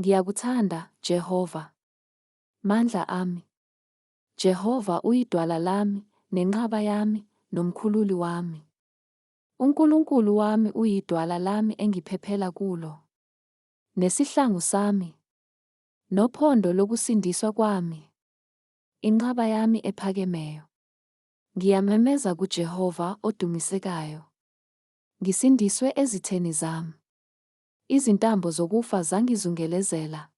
Ngiyakuthanda, Jehova. Mandla ami. Jehova uyidwala lami, nenqaba yami, nomkhululi wami. UNkulunkulu wami uyidwala lami engiphephela kulo. Nesihlangu sami. Nophondo lokusindiswa kwami. Inqaba yami ephakemeyo. Ngiyamemeza kuJehova odumisekayo. Ngisindiswe ezitheni zami. Izintambo zokufa zangizungelezela.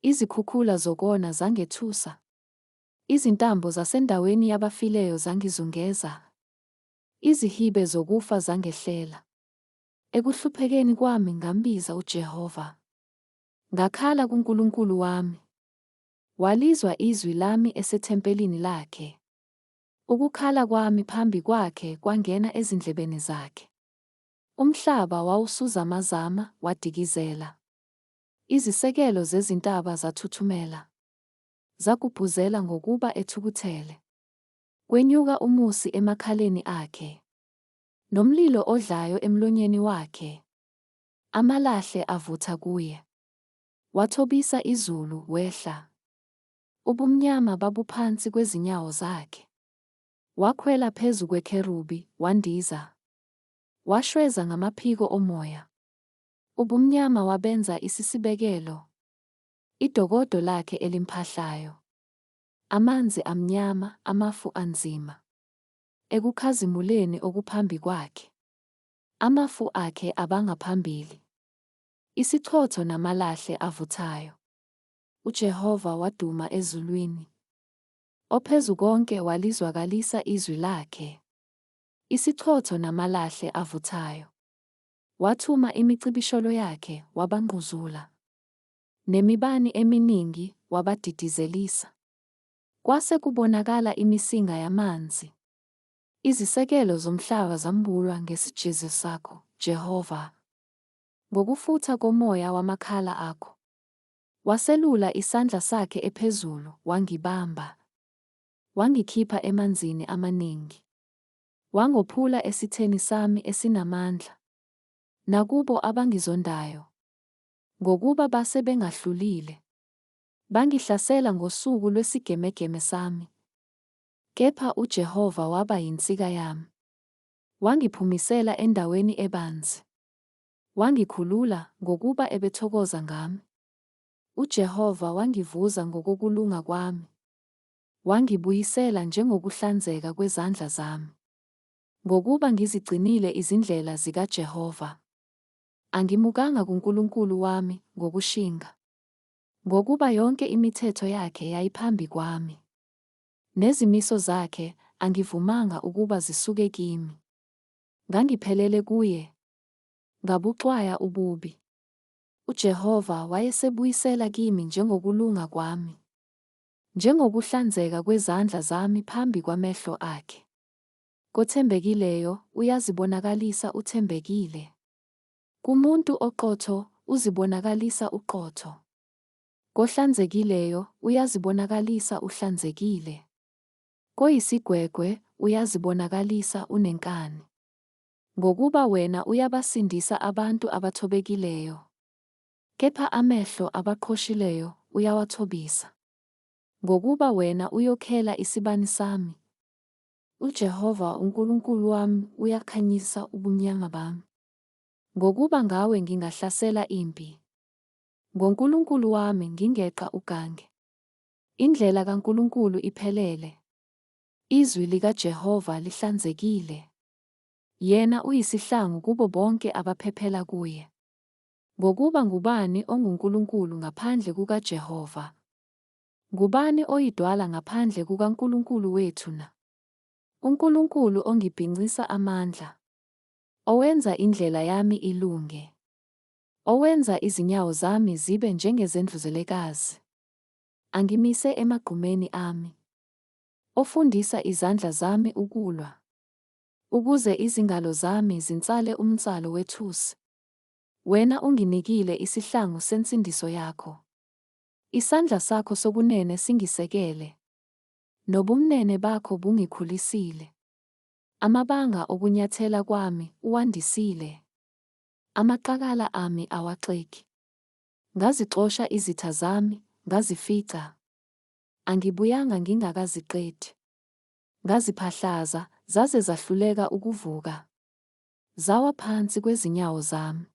Izikhukhula zokona zangethusa. Izintambo zasendaweni yabafileyo zangizungeza. Izihibe zokufa zangehlela. Ekuhluphekeni kwami ngambiza uJehova. Ngakhala kuNkulunkulu wami. Walizwa izwi lami esethempelini lakhe. Ukukhala kwami phambi kwakhe kwangena ezindlebeni zakhe. Umhlaba wawusuzamazama, wadikizela. Izisekelo zezintaba zathuthumela. Zagubhuzela ngokuba ethukuthele. Kwenyuka umusi emakhaleni akhe. Nomlilo odlayo emlonyeni wakhe. Amalahle avutha kuye. Wathobisa izulu, wehla. Ubumnyama babuphansi kwezinyawo zakhe. Wakhwela phezu kwekherubi, wandiza. Washweza ngamaphiko omoya. Ubumnyama wabenza isisibekelo. Idokodo lakhe elimphahlayo. Amanzi amnyama, amafu anzima. Ekukhazimuleni okuphambi kwakhe. Amafu akhe abangaphambili. Isichotho namalahle avuthayo. UJehova waduma ezulwini. OPhezukonke walizwakalisa izwi lakhe. Isichotho namalahle avuthayo. Wathuma imicibisholo yakhe, wabangquzula. Nemibani eminingi, wabadidizelisa. Kwase kubonakala imisinga yamanzi. Izisekelo zomhlaba zambulwa ngesijeziso sakho, Jehova. Ngokufutha komoya wamakhala akho. Waselula isandla sakhe ephezulu, wangibamba. Wangikhipha emanzini amaningi. Wangophula esitheni sami esinamandla. Nakubo abangizondayo. Ngokuba base bengahlulile. Bangihlasela ngosuku lwesigemegeme sami. Kepha uJehova waba yinsika yami. Wangiphumisela endaweni ebanzi. Wangikhulula, ngokuba ebethokoza ngami. UJehova wangivuza ngokokulunga kwami. Wangibuyisela njengokuhlanzeka kwezandla zami. Ngokuba ngizigcinile izindlela zikaJehova. Angimukanga kuNkulunkulu wami ngokushinga. Ngokuba yonke imithetho yakhe yayiphambi kwami. Nezimiso zakhe angivumanga ukuba zisuke kimi. Ngangiphelele kuye. Ngabuxwaya ububi. UJehova wayesebuyisela kimi njengokulunga kwami. Njengokuhlanzeka kwezandla zami phambi kwamehlo akhe. Kothembekileyo uyazibonakalisa uthembekile. Kumuntu oqotho uzibonakalisa uqotho. Kohlanzekileyo uyazibonakalisa uhlanzekile. Koyisigwegwe uyazibonakalisa unenkani. Ngokuba wena uyabasindisa abantu abathobekileyo. Kepha amehlo abaqhoshileyo uyawathobisa. Ngokuba wena uyokhela isibani sami. UJehova uNkulunkulu wami uyakhanyisa ubumnyama bami. Ngokuba ngawe ngingahlasela impi. NgoNkulunkulu wami ngingeqa ugange. Indlela kaNkulunkulu iphelele. Izwi likaJehova lihlanzekile. Yena uyisihlangu kubo bonke abaphephela kuye. Ngokuba ngubani onguNkulunkulu ngaphandle kukaJehova? Ngubani oyidwala ngaphandle kukaNkulunkulu wethu na? UNkulunkulu ongibhincisa amandla. Owenza indlela yami ilunge. Owenza izinyawo zami zibe njengezendluzelekazi. Angimise emagqumeni ami. Ofundisa izandla zami ukulwa. Ukuze izingalo zami zinsale umnsalo wethusi. Wena unginikile isihlangu sensindiso yakho. Isandla sakho sokunene singisekele. Nobumnene bakho bungikhulisile. Amabanga okunyathela kwami uwandisile. Amaqakala ami awaxegi. Ngazixosha izitha zami, ngazifica. Angibuyanga ngingakaziqedi. Ngaziphahlaza, zaze zahluleka ukuvuka. Zawa phansi kwezinyawo zami.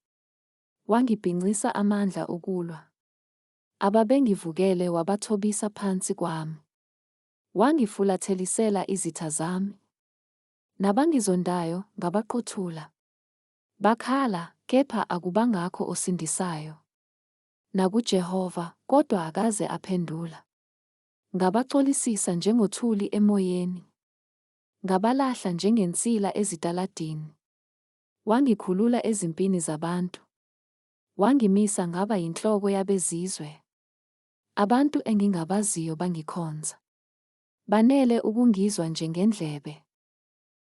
Wangibhincisa amandla okulwa. Ababengivukele wabathobisa phansi kwami. Wangifulathelisela izitha zami. Nabangizondayo ngabaqothula. Bakhala, kepha akubangakho osindisayo. NakuJehova, kodwa akaze aphendula. Ngabacolisisa njengothuli emoyeni. Ngabalahla njengensila ezitaladini. Wangikhulula ezimpini zabantu. Wangimisa ngaba yinhloko yabezizwe. Abantu engingabaziyo bangikhonza. Banele ukungizwa nje ngendlebe.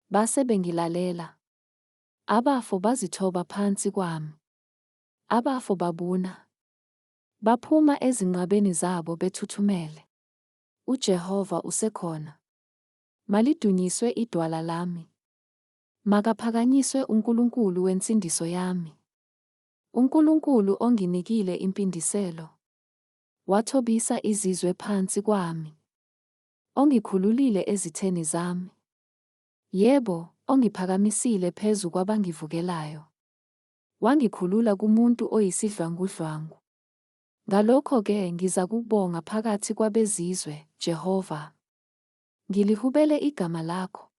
Base bengilalela. Abafo bazithoba phansi kwami. Abafo babuna. Baphuma ezinqabeni zabo bethuthumele. UJehova usekhona. Malidunyiswe idwala lami. Makaphakanyiswe uNkulunkulu wensindiso yami. UNkulunkulu onginikile impindiselo. Wathobisa izizwe phansi kwami. Ongikhululile ezitheni zami. Yebo, ongiphakamisile phezu kwabangivukelayo. Wangikhulula kumuntu oyisidlwangudlwangu. Ngalokho-ke ngizakubonga phakathi kwabezizwe, Jehova. Ngilihubele igama lakho.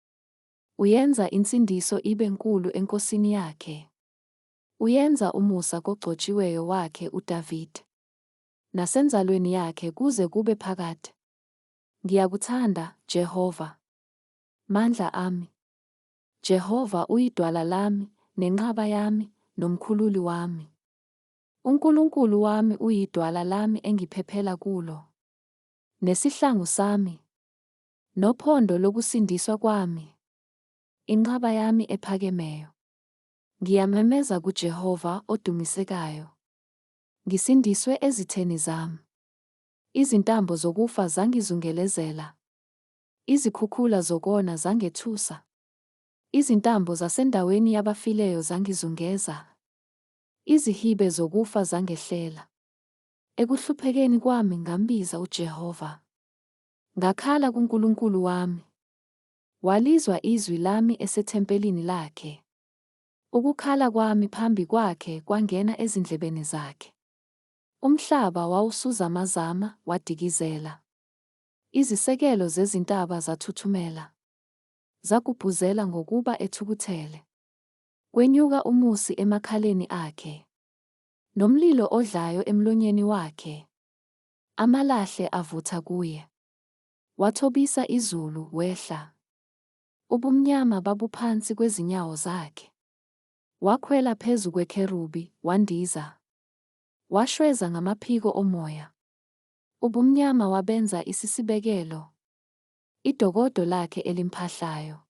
Uyenza insindiso ibe nkulu enkosini yakhe. Uyenza umusa kogcotshiweyo wakhe uDavide. Nasenzalweni yakhe kuze kube phakade. Ngiyakuthanda, Jehova. Mandla ami. Jehova uyidwala lami, nenqaba yami, nomkhululi wami. UNkulunkulu wami uyidwala lami engiphephela kulo. Nesihlangu sami. Nophondo lokusindiswa kwami. Inqaba yami ephakemeyo. Ngiyamemeza kuJehova odumisekayo. Ngisindiswe ezitheni zami. Izintambo zokufa zangizungelezela. Izikhukhula zokona zangethusa. Izintambo zasendaweni yabafileyo zangizungeza. Izihibe zokufa zangehlela. Ekuhluphekeni kwami ngambiza uJehova. Ngakhala kuNkulunkulu wami. Walizwa izwi lami esethempelini lakhe. Ukukhala kwami phambi kwakhe kwangena ezindlebeni zakhe. Umhlaba wawusuzamazama, wadikizela. Izisekelo zezintaba zathuthumela. Zagubhuzela ngokuba ethukuthele. Kwenyuka umusi emakhaleni akhe. Nomlilo odlayo emlonyeni wakhe. Amalahle avutha kuye. Wathobisa izulu, wehla. Ubumnyama babuphansi kwezinyawo zakhe. Wakhwela phezu kwekherubi, wandiza. Washweza ngamaphiko omoya. Ubumnyama wabenza isisibekelo. Idokodo lakhe elimphahlayo.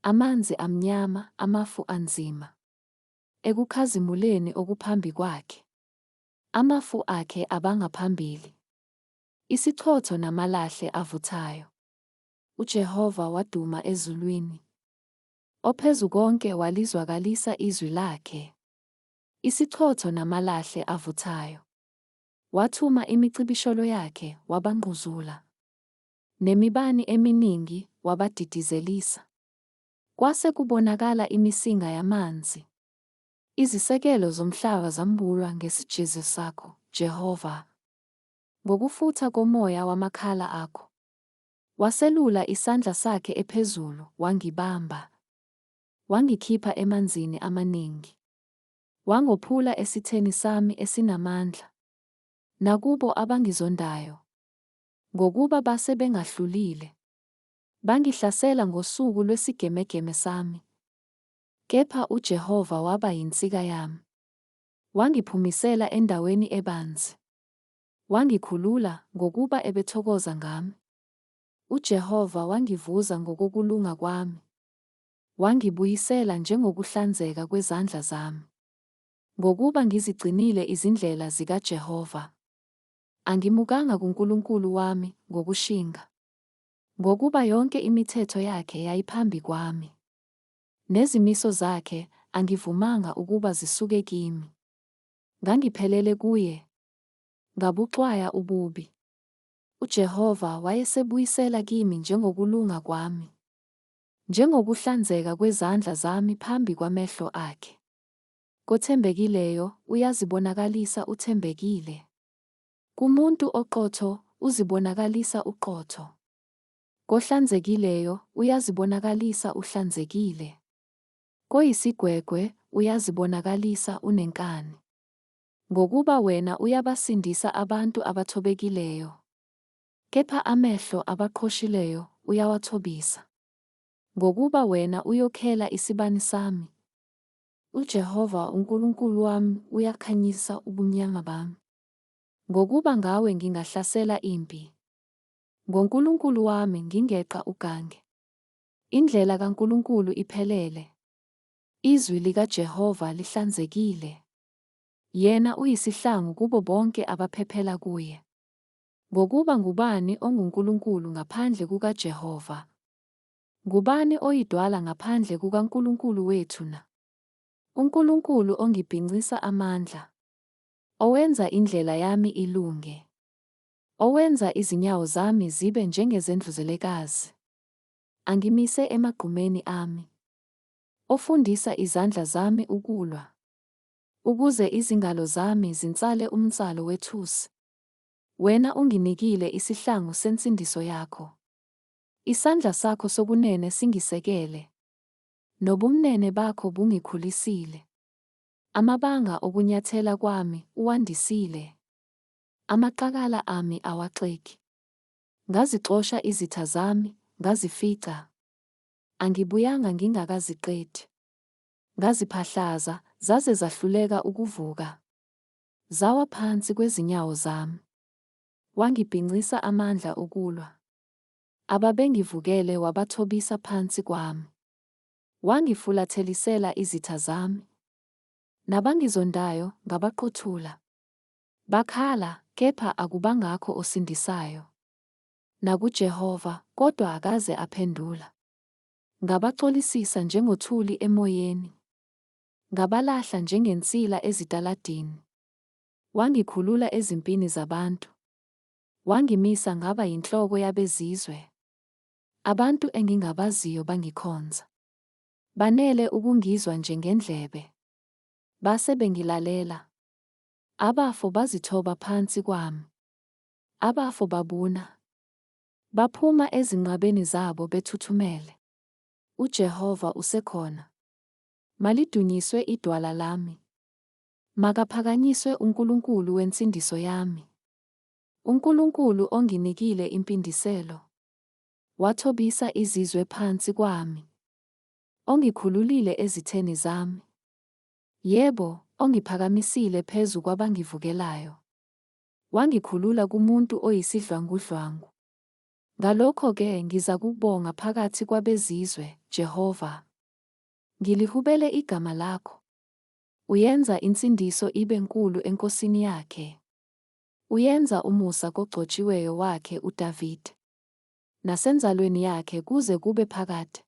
Amanzi amnyama, amafu anzima. Ekukhazimuleni okuphambi kwakhe. Amafu akhe abangaphambili. Isichotho namalahle avuthayo. UJehova waduma ezulwini. OPhezukonke walizwakalisa izwi lakhe. Isichotho namalahle avuthayo. Wathuma imicibisholo yakhe, wabangquzula. Nemibani eminingi, wabadidizelisa. Kwase kubonakala imisinga yamanzi. Izisekelo zomhlaba zambulwa ngesijeziso sakho, Jehova. Ngokufutha komoya wamakhala akho. Waselula isandla sakhe ephezulu, wangibamba. Wangikhipha emanzini amaningi. Wangophula esitheni sami esinamandla. Nakubo abangizondayo. Ngokuba base bengahlulile. Bangihlasela ngosuku lwesigemegeme sami. Kepha uJehova waba yinsika yami. Wangiphumisela endaweni ebanzi. Wangikhulula, ngokuba ebethokoza ngami. UJehova wangivuza ngokokulunga kwami. Wangibuyisela njengokuhlanzeka kwezandla zami. Ngokuba ngizigcinile izindlela zikaJehova. Angimukanga kuNkulunkulu wami ngokushinga. Ngokuba yonke imithetho yakhe yayiphambi kwami. Nezimiso zakhe angivumanga ukuba zisuke kimi. Ngangiphelele kuye. Ngabuxwaya ububi. UJehova wayesebuyisela kimi njengokulunga kwami, njengokuhlanzeka kwezandla zami phambi kwamehlo akhe. Kothembekileyo uyazibonakalisa uthembekile. Kumuntu oqotho uzibonakalisa uqotho. Kohlanzekileyo uyazibonakalisa uhlanzekile. Koyisigwegwe uyazibonakalisa unenkani. Ngokuba wena uyabasindisa abantu abathobekileyo. Kepha amehlo abaqhoshileyo uyawathobisa. Ngokuba wena uyokhela isibani sami. UJehova uNkulunkulu wami uyakhanyisa ubumnyama bami. Ngokuba ngawe ngingahlasela impi. NgoNkulunkulu wami ngingeqa ugange. Indlela kaNkulunkulu iphelele. Izwi likaJehova lihlanzekile. Yena uyisihlangu kubo bonke abaphephela kuye. Ngokuba ngubani onguNkulunkulu ngaphandle kukaJehova? Ngubani oyidwala ngaphandle kukaNkulunkulu wethu na? UNkulunkulu ongibhincisa amandla, owenza indlela yami ilunge, owenza izinyawo zami zibe njengezendluzelekazi, angimise emagqumeni ami, ofundisa izandla zami ukulwa, ukuze izingalo zami zinsale umnsalo wethusi. Wena unginikile isihlangu sensindiso yakho. Isandla sakho sokunene singisekele. Nobumnene bakho bungikhulisile. Amabanga okunyathela kwami uwandisile. Amaqakala ami awaxegi. Ngazixosha izitha zami, ngazifica. Angibuyanga ngingakaziqedi. Ngaziphahlaza, zaze zahluleka ukuvuka. Zawa phansi kwezinyawo zami. Wangibhincisa amandla okulwa. Ababengivukele wabathobisa phansi kwami. Wangifulathelisela izitha zami. Nabangizondayo ngabaqothula. Bakhala, kepha akubangakho osindisayo. NakuJehova, kodwa akaze aphendula. Ngabacolisisa njengothuli emoyeni. Ngabalahla njengensila ezitaladini. Wangikhulula ezimpini zabantu. Wangimisa ngaba yinhloko yabezizwe. Abantu engingabaziyo bangikhonza. Banele ukungizwa nje ngendlebe. Base bengilalela. Abafo bazithoba phansi kwami. Abafo babuna. Baphuma ezinqabeni zabo bethuthumele. UJehova usekhona. Malidunyiswe idwala lami. Makaphakanyiswe uNkulunkulu wensindiso yami. UNkulunkulu onginikile impindiselo. Wathobisa izizwe phansi kwami. Ongikhululile ezitheni zami. Yebo, ongiphakamisile phezu kwabangivukelayo. Wangikhulula kumuntu oyisidlwangudlwangu. Ngalokho-ke ngizakubonga phakathi kwabezizwe, Jehova. Ngilihubele igama lakho. Uyenza insindiso ibe nkulu enkosini yakhe. Uyenza umusa kogcotshiweyo wakhe uDavide. Nasenzalweni yakhe kuze kube phakade.